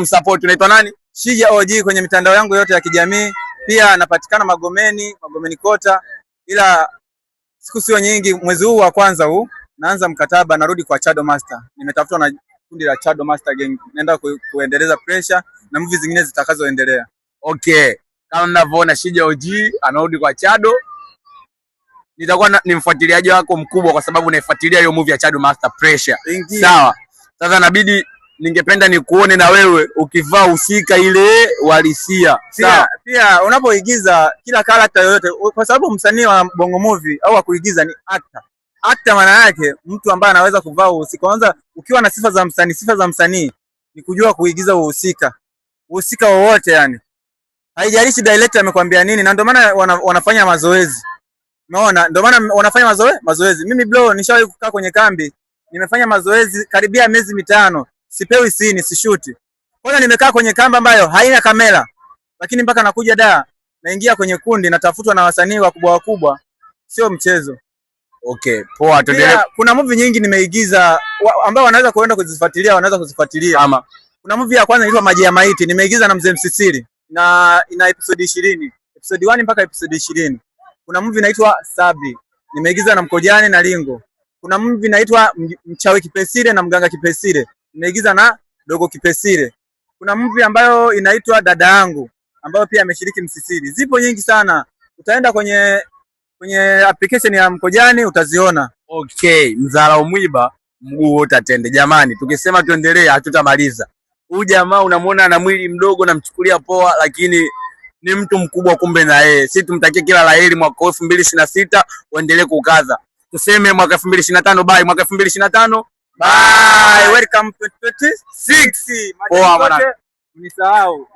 Kumsupport. Unaitwa nani? Shija OG kwenye mitandao yangu yote ya kijamii. Pia napatikana Magomeni, Magomeni Kota, ila siku sio nyingi, mwezi huu wa kwanza huu naanza mkataba, narudi kwa Chado Master. Nimetafutwa na kundi la Chado Master Gang, naenda kuendeleza pressure na movie zingine zitakazoendelea. Okay, kama mnavyoona Shija OG anarudi kwa Chado. Nitakuwa ni mfuatiliaji wako mkubwa kwa sababu naifuatilia hiyo movie ya Chado Master Pressure. Ingia. Sawa. Sasa inabidi ningependa nikuone na wewe ukivaa husika ile uhalisia. Pia, Sawa. pia unapoigiza kila character yoyote, kwa sababu msanii wa Bongo Movie au wa kuigiza ni actor. Actor maana yake mtu ambaye anaweza kuvaa uhusika. Kwanza ukiwa na sifa za msanii, sifa za msanii ni kujua kuigiza uhusika, uhusika wowote yani, haijalishi director amekwambia nini, na ndio maana wanafanya mazoezi. Umeona, ndio maana wanafanya mazoezi. Mimi bro, nishawahi kukaa kwenye kambi, nimefanya mazoezi karibia miezi 5, sipewi scene, sishuti. Kwanza nimekaa kwenye kambi ambayo haina kamera, lakini mpaka nakuja da naingia kwenye kundi, natafutwa na wasanii wakubwa wakubwa, sio mchezo. Okay, poa, tuendelee. Pia kuna movie nyingi nimeigiza ambao wanaweza kuenda kuzifuatilia, wanaweza kuzifuatilia. Ama Kuna movie ya kwanza inaitwa Maji ya Maiti, nimeigiza na Mzee Msisiri na ina episode 20, episode 1 mpaka episode 20. Kuna movie inaitwa Sabi, nimeigiza na Mkojani na Lingo. Kuna movie inaitwa Mchawi Kipesile na Mganga Kipesile, nimeigiza na Dogo Kipesile. Kuna movie ambayo inaitwa Dada Yangu ambayo pia ameshiriki Msisiri. Zipo nyingi sana, utaenda kwenye application ya Mkojani utaziona. Okay, mzarau mwiba mguu wote atende. Jamani, tukisema tuendelee hatutamaliza. Huyu jamaa unamuona ana mwili mdogo, namchukulia poa, lakini ni mtu mkubwa kumbe na yeye. Sisi tumtakie kila la heri mwaka 2026, uendelee kukaza. Tuseme mwaka 2025 bye, mwaka 2025 Bye, welcome 2026. Poa, bwana. Mnisahau.